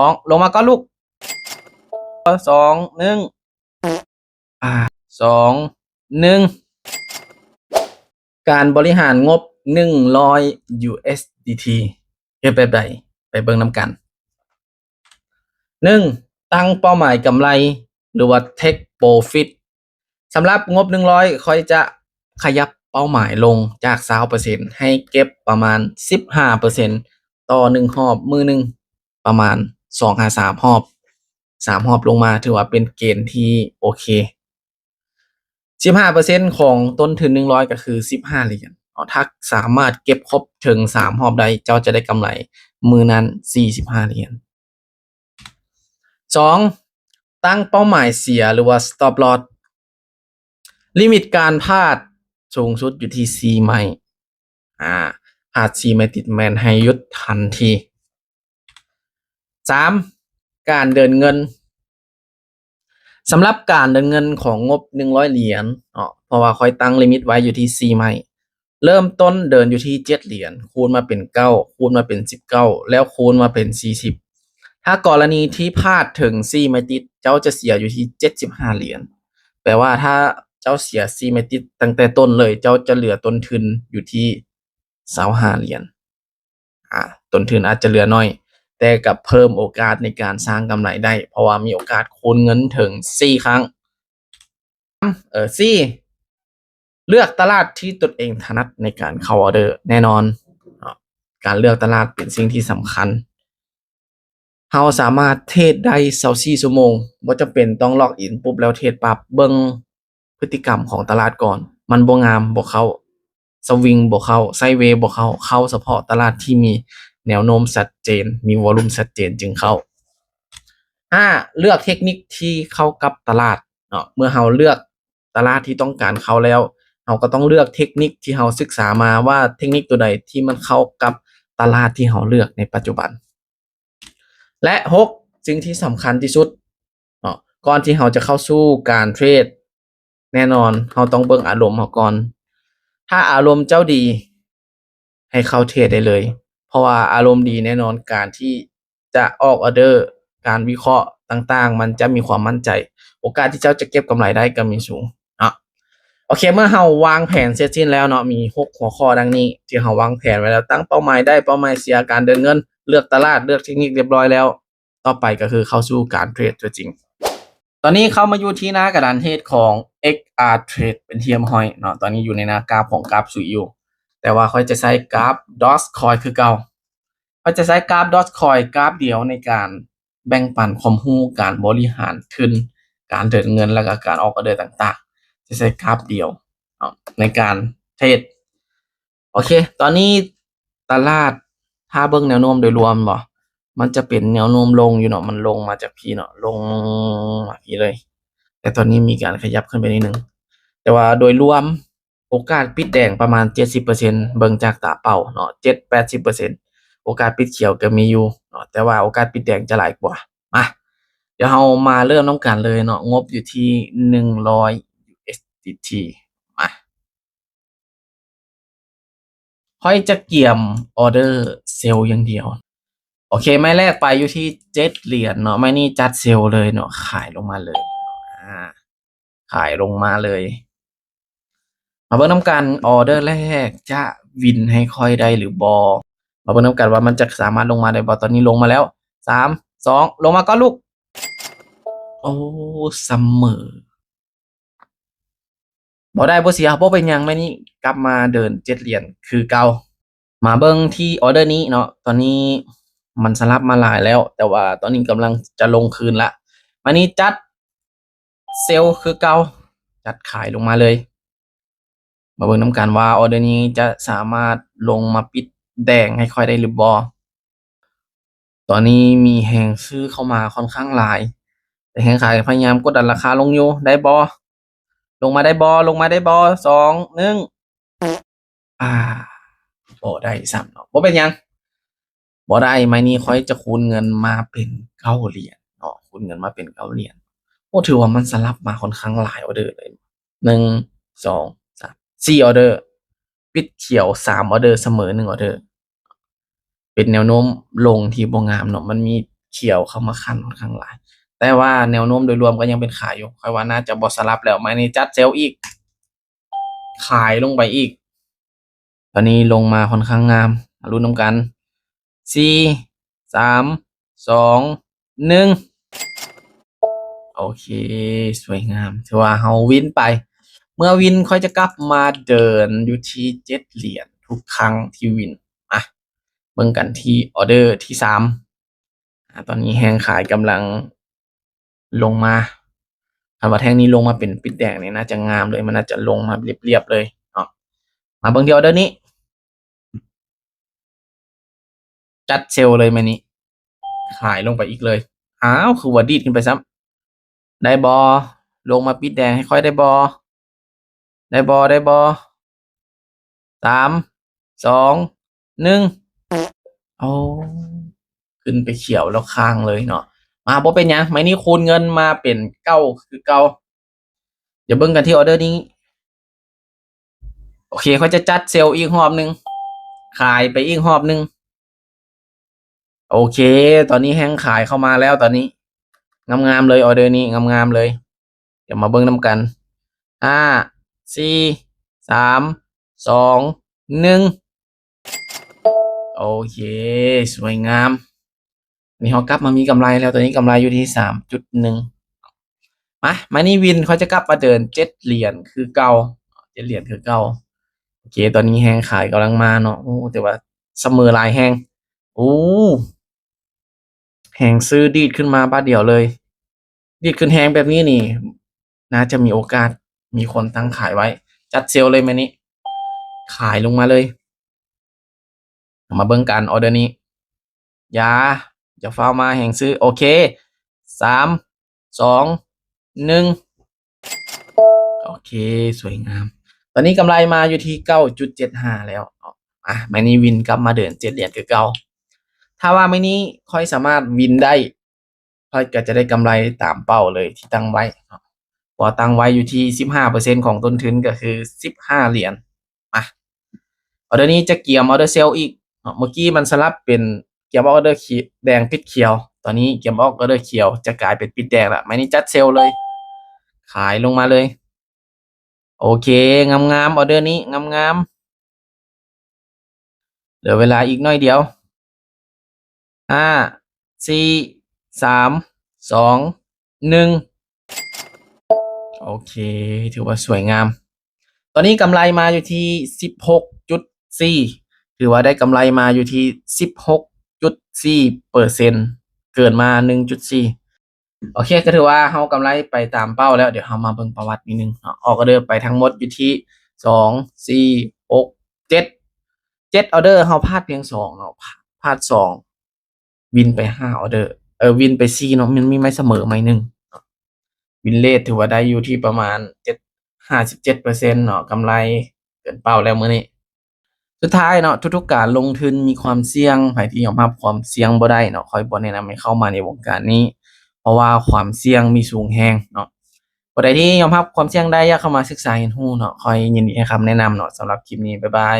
ສອງ ລົງມາກ່ອນລູກ ສອງ ໜຶ່ງ ອ່າ ສອງ ໜຶ່ງ ການບໍລິຫານງົບໜຶ່ງຮ້ອຍ USDT ເຮັດແບບໃດ? ໄປເບິ່ງນຳກັນ. ໜຶ່ງ ຕັ້ງເປົ້າໝາຍກຳໄລ ຫຼືວ່າ take profit. ສຳລັບງົບໜຶ່ງຮ້ອຍ ຂ້ອຍຈະຂະຫຍັບເປົ້າໝາຍລົງຈາກຊາວເປີເຊັນ ໃຫ້ເກັບປະມານສິບຫ້າເປີເຊັນຕໍ່ໜຶ່ງຮອບ ມື້ໜຶ່ງປະມານສອງຫາສາມຮອບ ສາມຮອບລົງມາ ຖືວ່າເປັນເກນທີ່ໂອເຄ. ສິບຫ້າເປີເຊັນຂອງຕົ້ນທຶນໜຶ່ງຮ້ອຍ ກໍຄືສິບຫ້າຫຼຽນເນາະ. ຖ້າສາມາດເກັບຄົບເຖິງສາມຮອບໄດ້ ເຈົ້າຈະໄດ້ກຳໄລມື້ນັ້ນສີ່ສິບຫ້າຫຼຽນ. ສອງ ຕັ້ງເປົ້າໝາຍເສຍ ຫຼືວ່າ stop loss. ລິມິດການພາດສູງສຸດຢູ່ທີ່ສີ່ໄມ້ ອາ ພາດສີ່ໄມ້ຕິດແມ່ນໃຫ້ຢຸດທັນທີ. ສາມ ການເດີນເງິນ. ສຳລັບການເດີນເງິນຂອງງົບໜຶ່ງຮ້ອຍຫຼຽນເນາະ ເພາະວ່າຂ້ອຍຕັ້ງລິມິດໄວ້ຢູ່ທີ່ສີ່ໄມ້ ເລີ່ມຕົ້ນເດີນຢູ່ທີ່ເຈັດຫຼຽນ ຄູນມາເປັນເກົ້າ ຄູນມາເປັນສິບເກົ້າ ແລ້ວຄູນມາເປັນສີ່ສິບ. ຖ້າກໍລະນີທີ່ພາດເຖິງສີ່ໄມ້ຕິດ ເຈົ້າຈະເສຍຢູ່ທີ່ເຈັດສິບຫ້າຫຼຽນ. ແປວ່າຖ້າເຈົ້າເສຍສີ່ໄມ້ຕິດຕັ້ງແຕ່ຕົ້ນເລີຍ ເຈົ້າຈະເຫຼືອຕົ້ນທຶນຢູ່ທີ່ຊາວຫ້າຫຼຽນ. ອາ ຕົ້ນທຶນອາດຈະເຫຼືອໜ້ອຍ ແຕ່ກໍເພີ່ມໂອກາດໃນການສ້າງກຳໄລໄດ້ ເພາະວ່າມີໂອກາດຄູນເງິນເຖິງສີ່ຄັ້ງ. ເອີ ສີ່ ເລືອກຕະຫຼາດທີ່ຕົນເອງຖະໜັດໃນການເຂົ້າອອເດີ. ແນ່ນອນເນາະ ການເລືອກຕະຫຼາດເປັນສິ່ງທີ່ສຳຄັນ. ເຮົາສາມາດເທຣດໄດ້ຊາວສີ່ຊົ່ວໂມງ ບໍ່ຈຳເປັນຕ້ອງລັອກອິນປຸບແລ້ວເທຣດປັບ. ເບິ່ງ ພຶດຕິກຳຂອງຕະຫຼາດກ່ອນ ມັນບໍ່ງາມບໍ່ເຂົ້າ, ສະວິງບໍ່ເຂົ້າ, ໄຊເວບໍ່ເຂົ້າ, ເຂົ້າສະເພາະຕະຫຼາດທີ່ມີແນວໂນ້ມຊັດເຈນ, ມີວອລຸມຊັດເຈນຈຶ່ງເຂົ້າ. ຫ້າ ເລືອກເທັກນິກທີ່ເຂົ້າກັບຕະຫຼາດເນາະ. ເມື່ອເຮົາເລືອກຕະຫຼາດທີ່ຕ້ອງການເຂົ້າແລ້ວ, ເຮົາກໍຕ້ອງເລືອກເທັກນິກທີ່ເຮົາສຶກສາມາວ່າເທັກນິກຕົວໃດທີ່ມັນເຂົ້າກັບຕະຫຼາດທີ່ເຮົາເລືອກໃນປັດຈຸບັນ. ແລະ ຫົກ ສິ່ງທີ່ສຳຄັນທີ່ສຸດເນາະ ກ່ອນທີ່ເຮົາຈະເຂົ້າສູ່ການເທຣດ ແນ່ນອນເຮົາຕ້ອງເບິ່ງອາລົມເຮົາກ່ອນ. ຖ້າອາລົມເຈົ້າດີ ໃຫ້ເຂົ້າເທຣດໄດ້ເລີຍ ເພາະວ່າອາລົມດີແນ່ນອນ ການທີ່ຈະອອກອອເດີ ການວິເຄາະຕ່າງໆ ມັນຈະມີຄວາມໝັ້ນໃຈ ໂອກາດທີ່ເຈົ້າຈະເກັບກຳໄລໄດ້ກໍມີສູງເນາະ. ໂອເຄ ເມື່ອເຮົາວາງແຜນເສັດສິ້ນແລ້ວເນາະ ມີຫົກຫົວຂໍ້ດັ່ງນີ້ທີ່ເຮົາວາງແຜນໄວ້ແລ້ວ ຕັ້ງເປົ້າໝາຍໄດ້ ເປົ້າໝາຍເສຍ ການເດີນເງິນ ເລືອກຕະຫຼາດ ເລືອກເທັກນິກຮຽບຮ້ອຍແລ້ວ. ຕໍ່ໄປກໍຄືເຂົ້າສູ່ການເທຣດຕົວຈິງ. ຕອນນີ້ເຂົ້າມາຢູ່ທີ່ໜ້າກະດານເທຣດຂອງ XR Trade ເປັນທີ່ຮຽບຮ້ອຍເນາະ. ຕອນນີ້ຢູ່ໃນໜ້າກາບຂອງກາບສຸຍຢູ່ ແຕ່ວ່າຂ້ອຍຈະໃຊ້ກາບ Dogecoin ຄືເກົ່າ. ຂ້ອຍຈະໃຊ້ກາບ Dogecoin ກາບດຽວໃນການແບ່ງປັນຄວາມຮູ້ການບໍລິຫານທຶນ, ການເດີນເງິນ ແລ້ວກໍການອອກອອເດີຕ່າງໆ. ຈະໃຊ້ກາບດຽວເນາະ ໃນການເທຣດ. ໂອເຄ ຕອນນີ້ຕະຫຼາດ ຖ້າເບິ່ງແນວໂນ້ມໂດຍລວມບໍ່ ມັນຈະເປັນແນວໂນ້ມລົງຢູ່ເນາະ ມັນລົງມາຈາກພີ້ເນາະ ລົງມາພີ້ເລີຍ ແຕ່ຕອນນີ້ມີການຂະຫຍັບຂຶ້ນໄປນິດໜຶ່ງ ແຕ່ວ່າໂດຍລວມໂອກາດປິດແດງປະມານເຈັດສິບເປີເຊັນ ເບິ່ງຈາກຕາເປົ່າເນາະ ເຈັດແປດສິບເປີເຊັນ ໂອກາດປິດຂຽວກໍມີຢູ່ເນາະ ແຕ່ວ່າໂອກາດປິດແດງຈະຫຼາຍກວ່າ. ມາ ດຽວເຮົາມາເລີ່ມນຳກັນເລີຍເນາະ ງົບຢູ່ທີ່ໜຶ່ງຮ້ອຍ USDT ມາ. ຂ້ອຍຈະກຽມອອເດີເຊວຢ່າງດຽວ. ໂອເຄ ໄມ້ແລກໄປຢູ່ທີ່ເຈັດຫຼຽນເນາະ ໄມ້ນີ້ຈັດເຊວເລີຍເນາະ ຂາຍລົງມາເລີຍ ອາ ຂາຍລົງມາເລີຍ. ມາເບິ່ງນຳກັນ ອອເດີແລກຈະວິນໃຫ້ຂ້ອຍໄດ້ຫຼືບໍ່? ມາເບິ່ງນຳກັນວ່າມັນຈະສາມາດລົງມາໄດ້ບໍ່? ຕອນນີ້ລົງມາແລ້ວ ສາມ ສອງ ລົງມາກ່ອນລູກ. ໂອ້ ສະເໝີ. ບໍ່ໄດ້ບໍ່ເສຍ ບໍ່ເປັນຫຍັງ ໄມ້ນີ້ກັບມາເດີນເຈັດຫຼຽນຄືເກົ່າ. ມາເບິ່ງທີ່ອອເດີນີ້ເນາະ ຕອນນີ້ມັນສະຫຼັບມາຫຼາຍແລ້ວ ແຕ່ວ່າຕອນນີ້ກຳລັງຈະລົງຄືນລະ. ໄມ້ນີ້ຈັດເຊວຄືເກົ່າ ຈັດຂາຍລົງມາເລີຍ. ມາເບິ່ງນຳກັນວ່າອອເດີນີ້ຈະສາມາດລົງມາປິດແດງໃຫ້ຂ້ອຍໄດ້ຫຼືບໍ່? ຕອນນີ້ມີແຮງຊື້ເຂົ້າມາຂ້ອນຂ້າງຫຼາຍ ແຕ່ແຮງຂາຍພະຍາຍາມກົດດັນລາຄາລົງຢູ່ ໄດ້ບໍ່? ລົງມາໄດ້ບໍ່? ລົງມາໄດ້ບໍ່? ສອງ ໜຶ່ງ ອາ ບໍ່ໄດ້ຊ້ຳເນາະ ບໍ່ເປັນຫຍັງ ບໍ່ໄດ້. ໄມ້ນີ້ຂ້ອຍຈະຄູນເງິນມາເປັນເກົ້າຫຼຽນເນາະ ຄູນເງິນມາເປັນເກົ້າຫຼຽນ. ໂອ້ ຖືວ່າມັນສະຫຼັບມາຂ້ອນຂ້າງຫຼາຍອອເດີເລີຍ ໜຶ່ງ ສອງ ສາມ ສີ່ອອເດີ ປິດຂຽວສາມອອເດີ ສະເໝີໜຶ່ງອອເດີ ເປັນແນວໂນ້ມລົງທີ່ບໍ່ງາມເນາະ ມັນມີ ຂຽວເຂົ້າມາຂັ້ນຂ້ອນຂ້າງຫຼາຍ, ແຕ່ວ່າແນວໂນ້ມໂດຍລວມກໍຍັງເປັນຂາຢູ່. ຂ້ອຍວ່າໜ້າຈະບໍ່ສະຫຼັບແລ້ວ, ໄມ້ນີ້ຈັດເຊວອີກ, ຂາຍລົງໄປອີກ. ຕອນນີ້ລົງມາຂ້ອນຂ້າງງາມ, ມາລຸ້ນນຳກັນ. ສີ່ ສາມ ສອງ ໜຶ່ງ. ໂອເຄ ສວຍງາມ, ຖືວ່າເຮົາວິນໄປ. ເມື່ອວິນ ຂ້ອຍຈະກັບມາເດີນຢູ່ທີ່ເຈັດຫຼຽນທຸກຄັ້ງທີ່ວິນ. ມາເບິ່ງກັນທີ່ອໍເດີທີສາມ. ອາ ຕອນນີ້ແຮງຂາຍກຳລັງລົງມາ. ຄັນວ່າແທ່ງນີ້ລົງມາເປັນປິດແດງນີ້ ໜ້າຈະງາມເລີຍ, ມັນໜ້າຈະລົງມາລຽບໆເລີຍເນາະ. ມາເບິ່ງທີ່ອໍເດີນີ້. ຈັດເຊວເລີຍໄມ້ນີ້, ຂາຍລົງໄປອີກເລີຍ. ອ້າວ ຄືວ່າດີດຂຶ້ນໄປຊ້ຳ. ໄດ້ບໍ່? ລົງມາປິດແດງໃຫ້ຂ້ອຍໄດ້ບໍ່? ໄດ້ບໍ່? ໄດ້ບໍ່? ສາມ ສອງ ໜຶ່ງ. ໂອ້ ຂຶ້ນໄປຂຽວແລ້ວຄ້າງເລີຍເນາະ. ມາ ບໍ່ເປັນຫຍັງ, ໄມ້ນີ້ຄູນເງິນມາເປັນເກົ້າຄືເກົ່າ. ດຽວເບິ່ງກັນທີ່ອໍເດີນີ້. ໂອເຄ ຂ້ອຍຈະຈັດເຊວອີກຮອບໜຶ່ງ, ຂາຍໄປອີກຮອບໜຶ່ງ. ໂອເຄ ຕອນນີ້ແຮງຂາຍເຂົ້າມາແລ້ວ, ຕອນນີ້ງາມໆເລີຍ, ອໍເດີນີ້ງາມໆເລີຍ. ດຽວມາເບິ່ງນຳກັນ. ຫ້າ ສີ່ ສາມ ສອງ ໜຶ່ງ. ໂອເຄ ສວຍງາມ. ນີ້ເຮົາກັບມາມີກຳໄລແລ້ວ, ຕອນນີ້ກຳໄລຢູ່ທີ່ສາມຈຸດໜຶ່ງ. ມາ ມານີ້ວິນ ຂ້ອຍຈະກັບມາເດີນເຈັດຫຼຽນຄືເກົ່າ, ເຈັດຫຼຽນຄືເກົ່າ. ໂອເຄ ຕອນນີ້ແຮງຂາຍກຳລັງມາເນາະ. ໂອ້ ແຕ່ວ່າສະເໝີຫຼາຍແຮງ. ໂອ້ ແຮງຊື້ດີດຂຶ້ນມາບາດດຽວເລີຍ. ດີດຂຶ້ນແຮງແບບນີ້ນີ້ ໜ້າຈະມີໂອກາດມີຄົນຕັ້ງຂາຍໄວ້. ຈັດເຊວເລີຍໄມ້ນີ້, ຂາຍລົງມາເລີຍ. ເຮົາມາເບິ່ງກັນ ອໍເດີນີ້. ຢ່າ ຢ່າຟ້າວມາແຮງຊື້. ໂອເຄ ສາມ ສອງ ໜຶ່ງ. ໂອເຄ ສວຍງາມ. ຕອນນີ້ກຳໄລມາຢູ່ທີ່ເກົ້າຈຸດເຈັດຫ້າແລ້ວເນາະ. ອາ ໄມ້ນີ້ວິນກັບມາເດີນເຈັດຫຼຽນຄືເກົ່າ. ຖ້າວ່າໄມ້ນີ້ຂ້ອຍສາມາດວິນໄດ້ ຂ້ອຍກໍຈະໄດ້ກຳໄລຕາມເປົ້າເລີຍທີ່ຕັ້ງໄວ້ເນາະ. ເພາະວ່າຕັ້ງໄວ້ຢູ່ທີ່ສິບຫ້າເປີເຊັນຂອງຕົ້ນທຶນ ກໍຄືສິບຫ້າຫຼຽນ. ມາ ອໍເດີນີ້ຈະກຽມອໍເດີເຊວອີກເນາະ. ເມື່ອກີ້ມັນສະຫຼັບເປັນກຽມອອກອໍເດີຂຽວ ແດງປິດຂຽວ, ຕອນນີ້ກຽມອອກອໍເດີຂຽວຈະກາຍເປັນປິດແດງລະ. ໄມ້ນີ້ຈັດເຊວເລີຍ, ຂາຍລົງມາເລີຍ. ໂອເຄ ງາມໆ ອໍເດີນີ້ງາມໆ. ເຫຼືອເວລາອີກໜ້ອຍດຽວ. ຫ້າ ສີ່ ສາມ ສອງ ໜຶ່ງ. ໂອເຄ ຖືວ່າສວຍງາມ. ຕອນນີ້ກຳໄລມາຢູ່ທີ່ສິບຫົກຈຸດສີ່, ຖືວ່າໄດ້ກຳໄລມາຢູ່ທີ່ສິບຫົກຈຸດສີ່ເປີເຊັນ, ເກີນມາໜຶ່ງຈຸດສີ່. ໂອເຄ ກໍຖືວ່າເຮົາກຳໄລໄປຕາມເປົ້າແລ້ວ. ດຽວເຮົາມາເບິ່ງປະຫວັດນິດໜຶ່ງເນາະ. ອອກອໍເດີໄປທັງໝົດຢູ່ທີ່ສອງ ສີ່ ຫົກ ເຈັດ, ເຈັດອໍເດີ ເຮົາພາດພຽງສອງເນາະ, ພາດສອງ, ວິນໄປຫ້າອໍເດີ, ເອີ ວິນໄປສີ່ເນາະ, ມັນມີໄມ້ສະເໝີໄມ້ໜຶ່ງ. ວິນເຣດຖືວ່າໄດ້ຢູ່ທີ່ປະມານເຈັດ ຫ້າສິບເຈັດເປີເຊັນເນາະ, ກຳໄລເກີນເປົ້າແລ້ວມື້ນີ້. ສຸດທ້າຍເນາະ, ທຸກໆການລົງທຶນມີຄວາມສ່ຽງ, ໃຜທີ່ຍອມຮັບຄວາມສ່ຽງບໍ່ໄດ້ເນາະ, ຂ້ອຍບໍ່ແນະນຳໃຫ້ເຂົ້າມາໃນວົງການນີ້, ເພາະວ່າຄວາມສ່ຽງມີສູງແຮງເນາະ. ຜູ້ໃດທີ່ຍອມຮັບຄວາມສ່ຽງໄດ້, ຢາກເຂົ້າມາສຶກສາຮຽນຮູ້ເນາະ, ຂ້ອຍຍິນດີໃຫ້ຄຳແນະນຳເນາະ. ສຳລັບຄລິບນີ້, ບາຍບາຍ.